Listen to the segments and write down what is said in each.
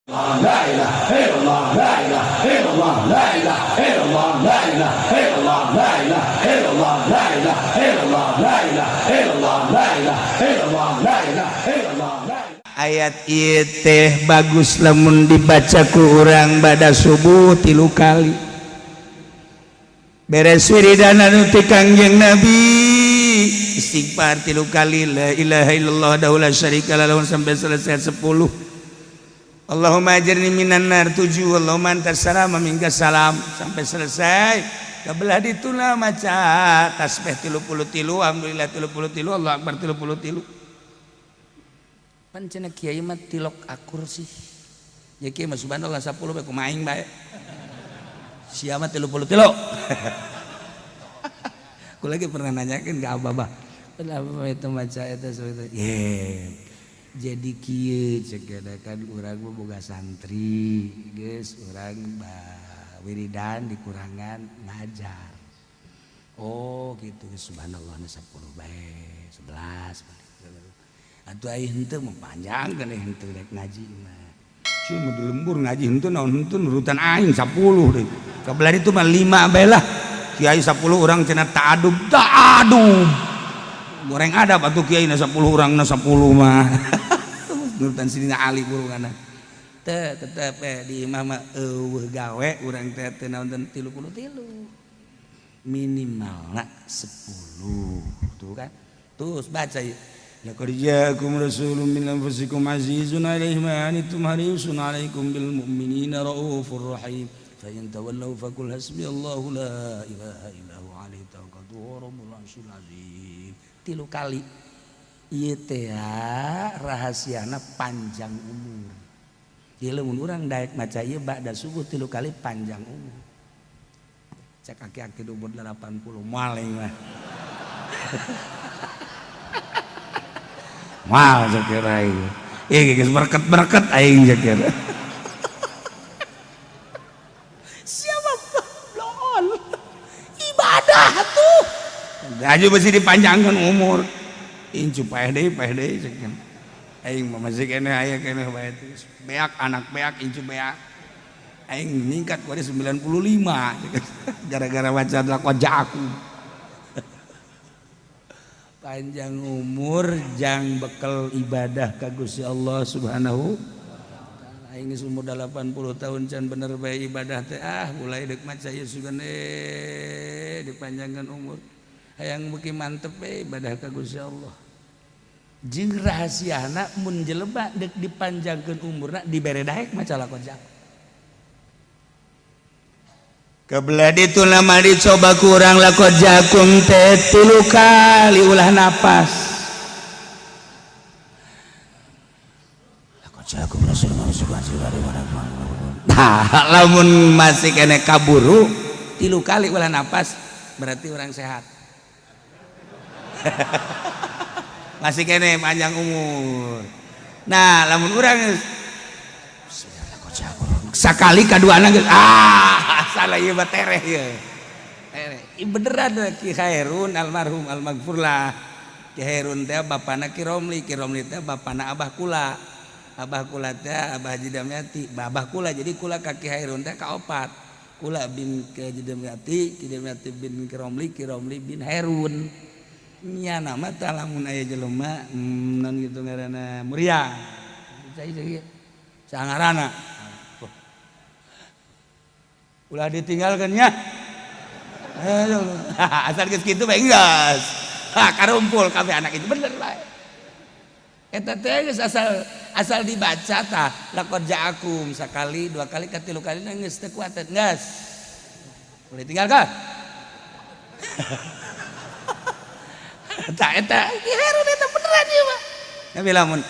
La ilaha illallah, la ilaha illallah, la ilaha illallah, la ilaha illallah, la ilaha illallah, la ilaha illallah, la ilaha illallah, la ilaha illallah, la ilaha illallah. Ayat ieu teh bagus lamun dibaca ku urang bada subuh 3 kali. Beres wiridan anu ti Kangjeng Nabi, istighfar 3 kali, la ilaha illallah wahdahu la syarika lahu sampai selesai 10. Allahumma ajirni minan nar 7, Allahumma antas salam wa minkas salam sampai selesai. Kabelah dituna maca tasbih 33, alhamdulillah 33, Allah akbar 33. Pan cenah kiai mah tilok akur sih. Ya kiai mah subhanallah 10 bae kumaha aing bae. Sia mah 33. Aku lagi pernah nanyakeun ke abah, kenapa itu maca eta itu? Ye. Jadi kieu cek kan urang mah boga santri, geus urang wiridan dikurangan ngajar. Oh gitu, subhanallah 10 bae, 11. Atuh ai henteu mah panjangkeun henteu rek ngaji mah. Sia mah di lembur ngaji henteu naon henteu nurutan aing 10 deui. Kabelah itu mah 5 bae lah. Kiai 10 urang cenah ta'adub, ta'adub. Goreng adab atuh kiai na 10 urang na 10 mah. Nurutan Sidina Ali burungana. Teu tetep di imah mah eueuh gawe urang teh teu naon 33. Minimalna 10. Tuh kan. Terus baca ieu. Laqad ja'akum rasulun min anfusikum azizun 'alaihi ma 'anittum harisun 'alaikum bil mu'minina raufur rahim. Fa in tawallaw faqul hasbiyallahu la ilaha illa huwa 'alaihi tawakkaltu wa rabbul 'arsyil 'azim. 3 kali. Ieu teh rahasiana panjang umur. Ieu lamun urang daek maca ieu ba'da subuh 3 kali panjang umur. Cek aki-aki umur 80 maling mah. Mal cek aing. Ih geus berket-berket aing cek. Siapa blon? Ibadah tuh. Gaji mesti dipanjangkan umur. Incu paeh deui cek. Aing mah masih keneh aya keneh bae terus. Beak anak beak incu beak. Aing ningkat ku 95 gara-gara baca laqad ja'akum. Panjang umur jang bekel ibadah ka Gusti Allah Subhanahu wa taala. Aing geus umur 80 tahun can bener bae ibadah teh ah mulai deuk maca ieu sugan dipanjangkan umur. Hayang beuki mantep bae ibadah ka Gusti Allah. Jeung rahasiana mun jelema deuk dipanjangkeun umurna dibere daek maca laqad ja'akum. Kebelah itu nama dicoba kurang laqad ja'akum teh 3 kali ulah napas. Laqad ja'akum rasulun. Nah, lamun masih kene kaburu 3 kali ulah napas berarti orang sehat. Masih kene panjang umur. Nah, lamun urang sakali kaduana geus ah salah ieu mah tereh ieu. Tereh. Ieu beneran Ki Khairun almarhum almaghfurlah. Ki Khairun teh bapana Ki Romli, Ki Romli teh bapana Abah kula. Abah kula teh Abah Haji Damyati, Abah kula jadi kula ka Ki Khairun teh kaopat. Kula bin Ki Haji Damyati, Ki Damyati bin Ki Romli, Ki Romli bin Herun. Nya nama teh lamun aya jelema non gitu ngaranna Muria. Sangarana. Ulah ditinggalkan nya. Asal geus kitu bae geus. Ha karumpul kabeh anak itu bener bae. Eta teh geus asal dibaca tah laqad ja'akum sakali, 2 kali, 3 kali geus teu kuat geus. Boleh tinggalkan. Tah eta Ki Herun eta beneran ieu mah. Tapi lamun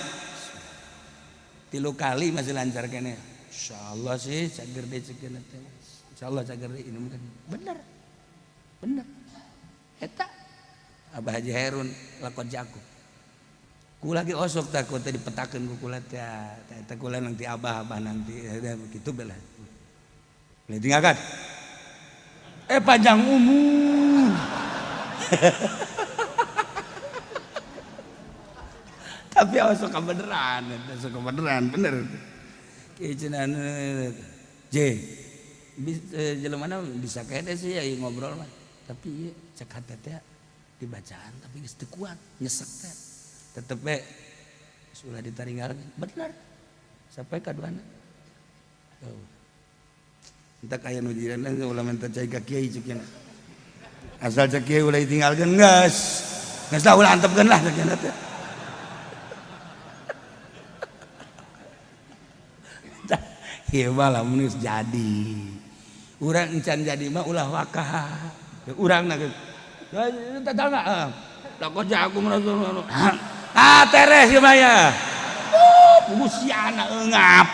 3 kali masih lancar keneh. Insyaallah sih cager deui ceuk teh. Insyaallah cager deui ini mungkin bener. Bener. Eta Abah Haji Herun laqad ja'akum. Ku lagi osok takut teh dipetakeun ku kula teh. Eta kula nanti abah-abah nanti begitu bela. Boleh tinggalkan. Panjang umur. Tapi osok kebeneran, osok kebeneran bener. Kieu cenah J jelema mana bisa kene sih ya ngobrol mah. Tapi ieu cek hate teh dibacaan tapi geus teu kuat, nyesek teh. Tetep we ulah ditaringgalkeun. Bener. Sampai kaduana. Tuh. Entak aya nu jiran ulah minta cai ka kiai cek nya. Asal cek kiai ulah ditinggalkeun geus. Geus lah ulah antepkeun lah cek nya teh. Ieu mah lamun geus jadi. Urang encan jadi mah ulah wakah. Urang na geus. Tetangga. Lakon jago ah teres ieu mah ya. Busiana eungap.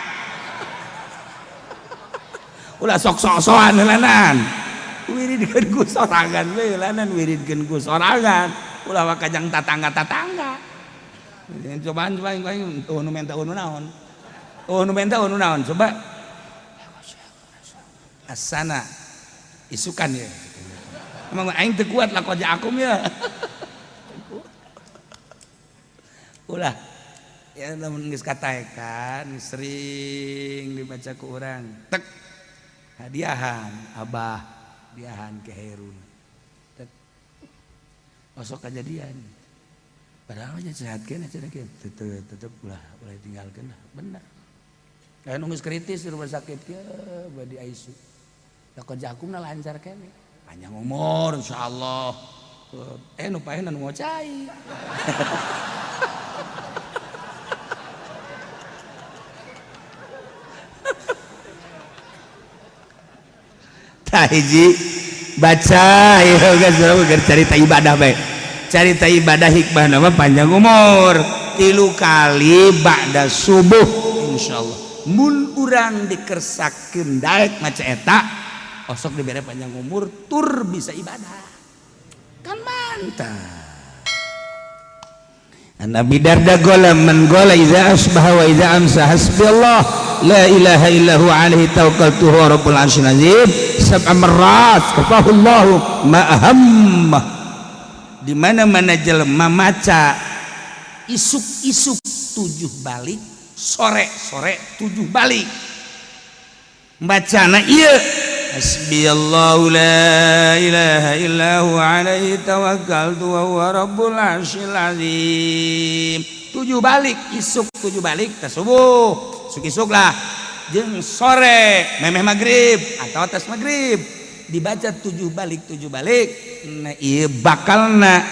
Ulah sok sok-sokan heulanan. Wiridkeun ku sorangan we heulanan wiridkeun ku sorangan. Ulah wakajang tatangga-tatangga. Cobaan coba aing nu menta nu naon. Oh nu menta nu naon coba. Asana isukan ya. Emang aing teu kuat lah koja akum ya. Ulah ya lamun geus kataekan sering dibaca ku urang tek hadiahan abah hadiahan ke Herun tek osok kajadian padahal aja sehat keneh cenah kieu tetep ulah ulah tinggalkeun lah bener. Lain geus kritis di rumah sakit kieu badi ICU lakoja akumna lancar keneh panjang umur insyaallah nu paehna nu ngocai. Hiji baca ieu geus carita ibadah bae. Carita ibadah hikmah nama panjang umur 3 kali ba'da subuh insyaallah. Mun urang dikersakeun daek maca eta osok dibere panjang umur tur bisa ibadah. Kan mantap. Nabi Darda gola man gola iza asbaha wa iza amsa hasbiyallah la ilaha illa huwa alaihi tawakkaltu huwa rabbul arsyil azim sab'a marrat kafahullahu ma ahammah. Di mana-mana jelema maca isuk-isuk 7 balik, sore-sore 7 balik. Bacana ieu hasbiyallahu la ilaha illa huwa alaihi tawakkaltu wa huwa rabbul arsyil azim. 7 balik isuk 7 balik teh subuh isuk-isuk lah jeung sore memeh magrib atau atas magrib dibaca 7 balik 7 balik. Nah ieu bakalna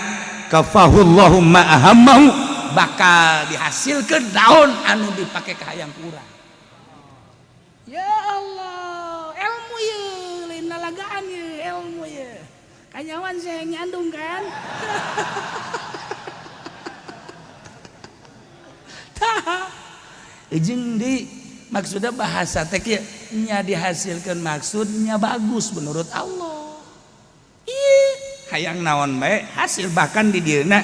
kafahullahu ma ahammahu bakal dihasilkeun daun anu dipake ka hayang ku urang. Ya Allah, ilmu ye lain lalagaan ye ilmu ye kanyawan saya nyandung kan. Tah jeung di maksudnya bahasa teh kieu nya dihasilkeun maksudnya bagus menurut Allah. Ih, hayang naon bae hasil bahkan di dieuna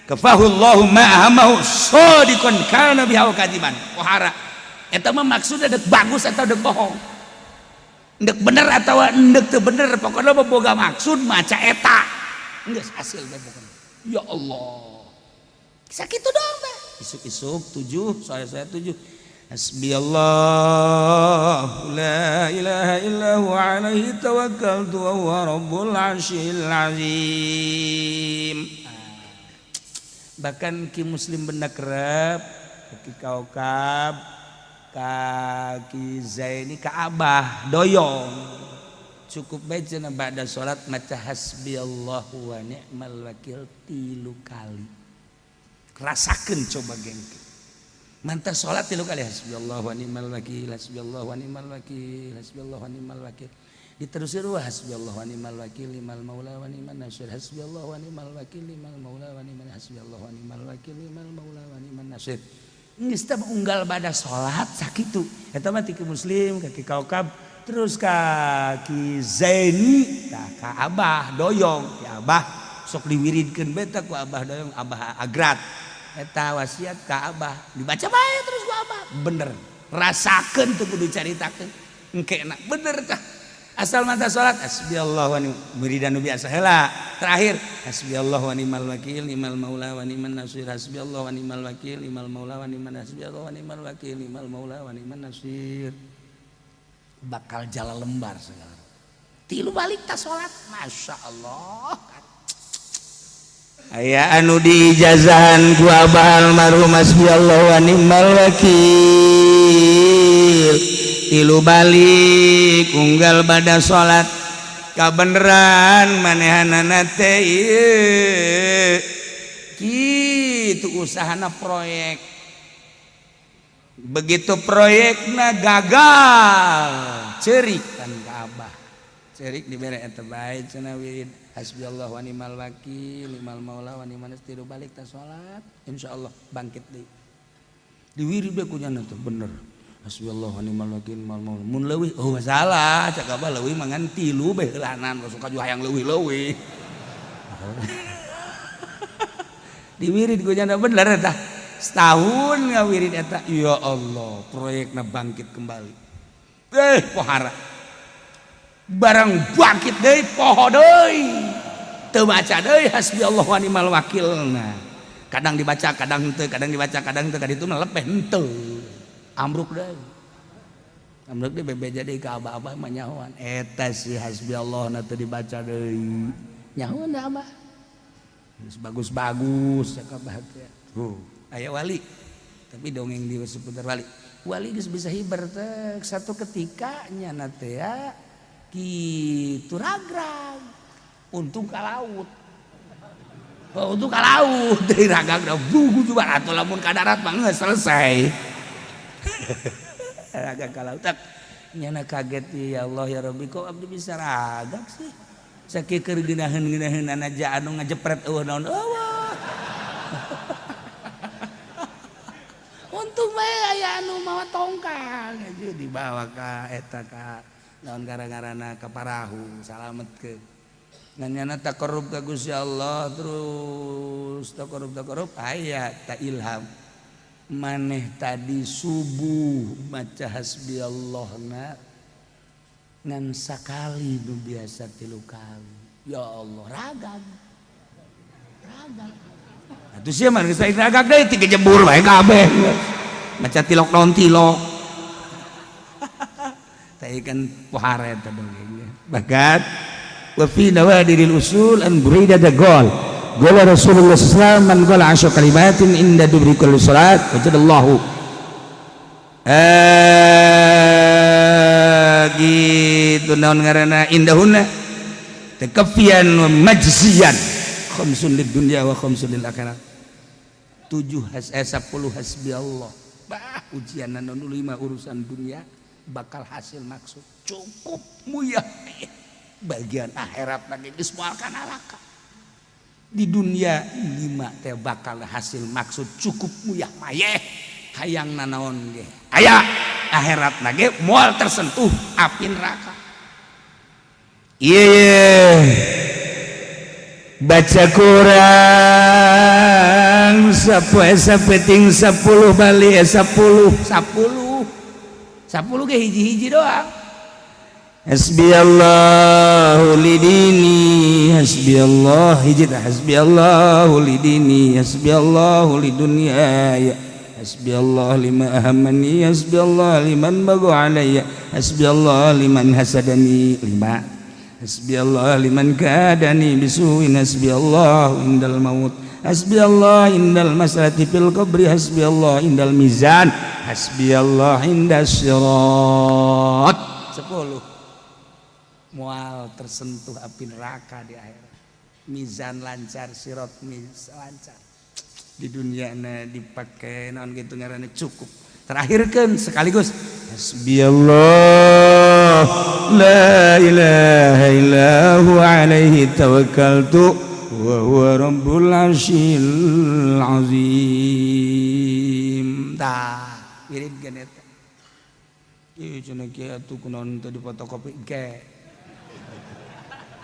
kafahullahu ma ahammahu sadiqan kana biha kadiban. Pohara eta mah maksudnya dek bagus atau dek bohong, dek bener atau dek teu bener, pokoknya mah boga maksud maca eta geus hasil bae pokoknya. Ya Allah, sakitu doang teh isuk-isuk 7 sore-sore 7 hasbiyallah la ilaha illa huwa alaihi tawakkaltu wa huwa rabbul arsyil azim. Bahkan ki muslim benda kerep ki kaukab kaki Zaini ka Abah doyong cukup bae cenah ba'da salat maca hasbiyallahu wa ni'mal wakil 3 kali. Rasakeun coba gengke mantap salat 3 kali hasbiyallahu wa ni'mal wakil hasbiyallahu wa ni'mal wakil hasbiyallahu wa ni'mal wakil diterusir wa hasbiyallahu wa ni'mal wakil limal maula wa ni'man nasir hasbiyallahu wa ni'mal wakil limal maula wa ni'man hasbiyallahu wa ni'mal wakil limal maula wa ni'man nasir. Geus teh unggal bada salat sakitu eta mah ti muslim ka ki kaukab terus ka ki Zaini tah ka Abah doyong ki Abah sok diwiridkeun bae tah ku Abah doyong Abah agrat eta wasiat ka Abah dibaca bae terus ku Abah bener rasakeun teu kudu caritakeun engke na bener tah. Asal mata salat hasbiyallahu wa ni'mal wiridan nu biasa heula. Terakhir hasbiyallahu wa ni'mal wakil ni'mal maula wa ni'man nasir hasbiyallahu wa ni'mal wakil ni'mal maula wa ni'man hasbiyallahu wa ni'mal wakil ni'mal maula wa ni'man nasir. Bakal jalan lembar segala. Tilu balik ta salat, Masya Allah. Aya anu diijazahan ku abah almarhum hasbiyallahu wa ni'mal wakil. Tilu balik unggal pada salat kabeneran manehanana teh ieu kitu usahana proyek. Begitu proyekna gagal, cerik kan ka abah. Cerik dibere eta bae cenah wirid hasbiyallahu wa ni'mal wakil ni'mal maula wa ni'man nasir. Tilu balik ta salat, insyaallah bangkit deui. Diwirid we ku nyana teh bener. Hasbiyallahu wa ni'mal wakil ni'mal maula. Mun leuwih oh masalah, cak abah leuwih mangan tilu bae heulanan langsung kaju hayang leuwih-leuwih. Diwirid ku nyana bener eta. Setahun ngawirid eta, ya Allah, proyekna bangkit kembali. Pohara. Barang bangkit deui poho deui. Teu maca deui hasbiyallahu wa ni'mal wakilna. Kadang dibaca, kadang henteu, kadang dibaca, kadang henteu, kadang itu mah lepeh henteu. Ambruk deui. Ambruk deui bebeja deui ka abah-abah mah nyahoan. Eta si hasbiyallah na teu dibaca deui. Nyahoan da abah. Geus bagus-bagus cak abah teh. Tuh, aya wali. Tapi dongeng di seputar wali. Wali geus bisa hiber teh satu ketika nyana teh ya kitu ragrag. Untung ka laut. Oh, untung ka laut deui ragrag bugu juga atuh lamun ka darat mah geus selesai. Ragag ka laut tak nyana kaget ya Allah ya Rabbi kok abdi bisa ragag sih. Sakieu keur geunaheun-geunaheun aja anu ngajepret eueuh naon eueuh. Untung bae aya anu mawa tongkang aja dibawa ka eta ka naon gara-garana ka parahu salametkeun. Ngan nyana taqarrub ka Gusti Allah terus taqarrub aya ta ilham. Maneh tadi subuh maca hasbiyallahna ngan sakali nu biasa tilu kali. Ya Allah ragag. Ragag. Atuh sia mah geus ragag deui tiga jebur bae kabeh. Maca tilok naon tilok. Tah kan pohara eta dongeng. Bahkan wa fi nawadiril usul an burida da gol. Qala Rasulullah sallallahu alaihi wasallam man qala asyra kalimatin inda dubri kulli salat wajadallahu gitu naon ngaranna indahunna takafian wa majziyan khamsun lid dunya wa khamsun lil akhirat. 7 10 hasbiyallah. Bah ujian anu 5 urusan dunia bakal hasil maksud cukup muyah bagian akhirat lagi geus moal ka neraka. Di dunia 5 teh bakal hasil maksud cukup muyah mayeh hayang nanaon ge aya akhirat ge moal tersentuh api neraka. Ieu baca Quran sapoe sapeting 10 bali 10 10 10 ge hiji-hiji doang. Hasbiyallahu lidini hasbiyallah hiji tah hasbiyallahu lidini hasbiyallahu lidunyaya hasbiyallah lima ahammani hasbiyallah liman baga alayya hasbiyallah liman hasadani lima hasbiyallah liman kadani bisuin hasbiyallah indal maut hasbiyallah indal masalati fil qabri hasbiyallah indal mizan hasbiyallah indas sirat. 10 mual tersentuh api neraka di akhirat. Mizan lancar, sirat miz lancar. Di dunia na dipakai naon gitu ngaranna cukup. Terakhirkan sekaligus hasbiyallah la ilaha illa huwa alaihi tawakkaltu wa huwa rabbul arsyil azim. Tah wirid geun eta. Ieu cenah kieu atuh kunaon teu difotokopi ge.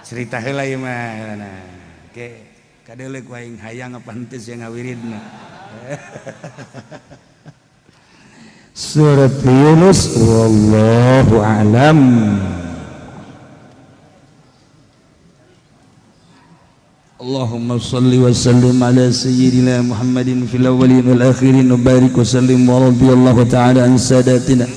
Cerita heula ieu mah nah. Ge kadeuleu ku aing hayang apa henteu sia ngawiridna. Surat Yunus wallahu a'lam. اللهم صل وسلم على سيدنا محمد في الأولين والآخرين وبارك وسلم ورضي الله تعالى عن ساداتنا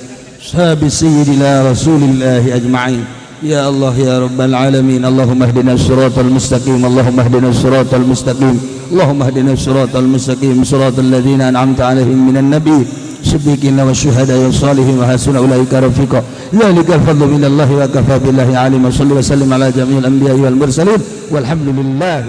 أصحاب سيدنا رسول الله أجمعين. يا الله، يا رب العالمين، اللهم اهدنا الصراط المستقيم، اللهم اهدنا الصراط المستقيم، اللهم اهدنا الصراط المستقيم، صراط الذين أنعمت عليهم من النبي الصديقين والشهداء والصالحين وحسن أولئك رفيقا. ذلك الفضل من الله وكفى بالله عليما. صل وسلم على جميع الأنبياء والمرسلين والحمد لله.